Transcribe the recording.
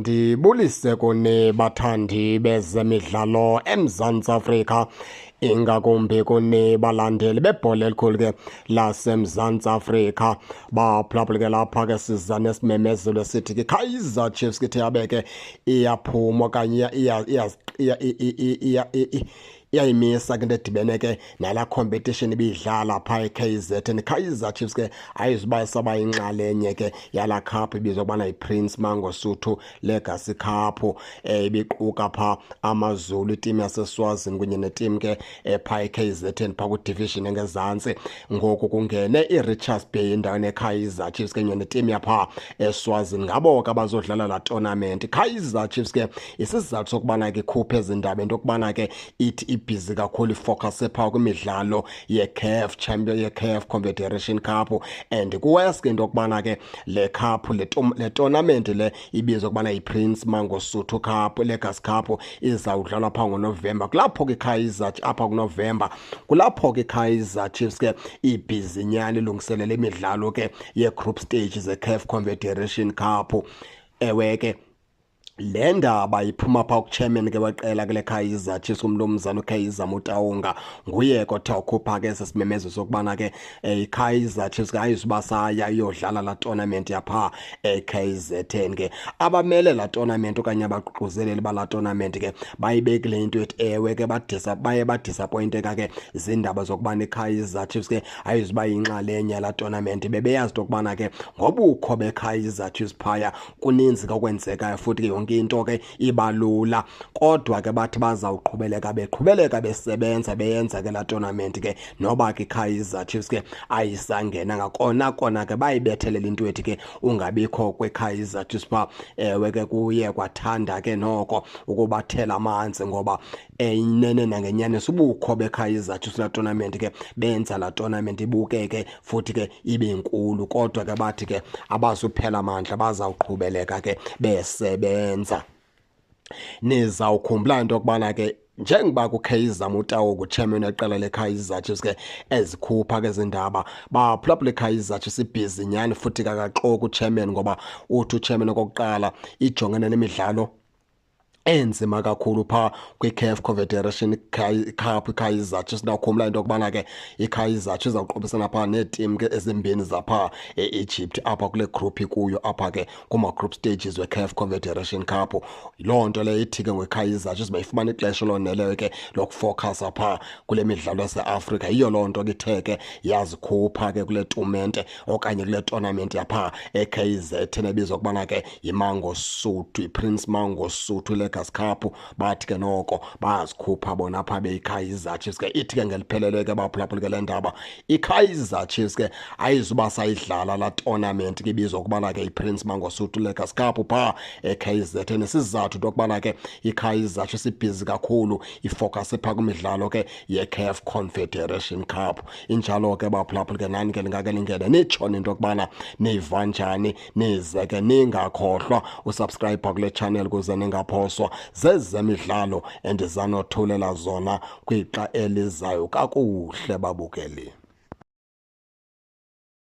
Mandibulise kuni bathandi bezemidlalo eMzantsi Afrika, ingakumbi kuni balandeli bebhola elikhulu ke laseMzantsi Afrika. Baphulaphula ke lapha ke siza nesimemezelo esithi ke Kaizer Chiefs ke yabe ke iyaphuma okanye iyayimisa ke into edibene ke nala competition ibidlala phaa e-KZN. Kaizer Chiefs ke ayizuba isaba yinxalenye ke yala cup ibizwa ukubana yi-Prince Mangosuthu Legacy Cup, ibiquka phaa AmaZulu, itimu yaseSwazini kunye netimu ke phaa e-KZN phaa kwidivision engezantsi. Ngoku kungene i-Richards Bay endaweni yeKaizer Chiefs ke netimu yaphaa eSwazini, ngabo ke abazodlala laa tournament. Kaizer Chiefs ke isizathu sokubana ke ikhuphe ezi ndaba into yokubana ke ithi ibhizi kakhulu, ifocus phaa kwimidlalo ye-CAF Champion, ye-CAF Confederation Cup, and kuweske into yokubana ke le cup, le tournament le ibizwa ukubana yi-Prince Mangosuthu Cup, Legacy Cup, izawudlalwa phaa ngoNovemba. Kulapho ke Kaizer, apha kuNovemba, kulapho ke Kaizer Chiefs ke ibhizi nyani ilungiselela imidlalo ke ye-group stage ze-CAF Confederation Cup. Ewe ke, le ndaba iphuma phaa kuchairman ke weqela kule Kaizer Chiefs, umnumzana uKaizer Motaung. Nguye ke othe wakhupha ke esi simemezo sokubana ke iKaizer Chiefs ke ayizuba saya iyodlala laa tournament yaphaa e-KZN. Ke abamele laa tournament okanye abaququzeleli balaa tournament ke bayibekile into ethi ewe ke baye badisappointeka ke ziindaba zokubana iKaizer Chiefs ke ayizuba yinxalenye yalaa tournament. Bebeyazi into yokubana ke ngobukho beKaizer Chiefs phaya kuninzi kokwenzekayo, futhi ke yonke into ke ibalula, kodwa ke bathi bazawuqhubeleka beqhubeleka besebenza beyenza ke laa tournament ke noba ke iKaizer Chiefs ke ayisangena. Ngakona kona ke bayibethelela into ethi ke ungabikho kweKaizer Chiefs phaa, ewe ke kuye kwathanda ke noko ukubathela amanzi, ngoba inene nangenyaniso ubukho beKaizer Chiefs laa tournament ke benza laa tournament ibukeke futhi ke ibe nkulu. Kodwa ke bathi ke abazuphela amandla, bazawuqhubeleka ke besebenza. Nizawukhumbula into yokubana ke njengoba kuKaizer Motaung, uchairman weqela leKaizer Chiefs, ke ezikhupha ke zindaba, baphulaphula, iKaizer Chiefs ibhizi nyani, futhi kakaxoki uchairman, ngoba uthi uchairman okokuqala ijongene nemidlalo enzima kakhulu phaa kwi-CAF Confederation Cup iKaizer Chiefs. Ndawukhumbula into yokubana ke iKaizer Chiefs izawuqubisana phaa neetim ke ezimbini zaphaa e-Egypt apha kule group ikuyo apha ke kuma-group stages we-CAF Confederation Cup. Loo nto leyo ithi ke ngoyiKaizer Chiefs bayifumana ixesha eloneleyo ke lokufocusa phaa kule midlalo yaseAfrika. Yiyo loo nto ke ithe ke yazikhupha ke kule tumente okanye kule tournament yaphaa e-KZN ebizwa ukubana ke yiMangosuthu, iPrince Mangosuthu Legacy Cup. Bathi ke noko bazikhupha bona phaa beyiKaizer Chiefs ke. Ithi ke ngeliphelelwe ke, baphulaphula, ke le ndaba, iKaizer Chiefs ke ayizuba sayidlala laa tournament ke ibizwa ukubana ke iPrince Mangosuthu Legacy Cup phaa e-KZN. Isizathu into yokubana ke iKaizer Chiefs ibhizi kakhulu, ifocus phaa kwimidlalo ke ye-CAF Confederation Cup. Injalo ke, baphulaphula ke, nani ke lingake lingene nitshone into yokubana niva njani. Nize ke ningakhohlwa usubscribe kule channel ukuze ningaphoswa zezemidlalo endizanothulela zona kwixa elizayo. Kakuhle, babukeli.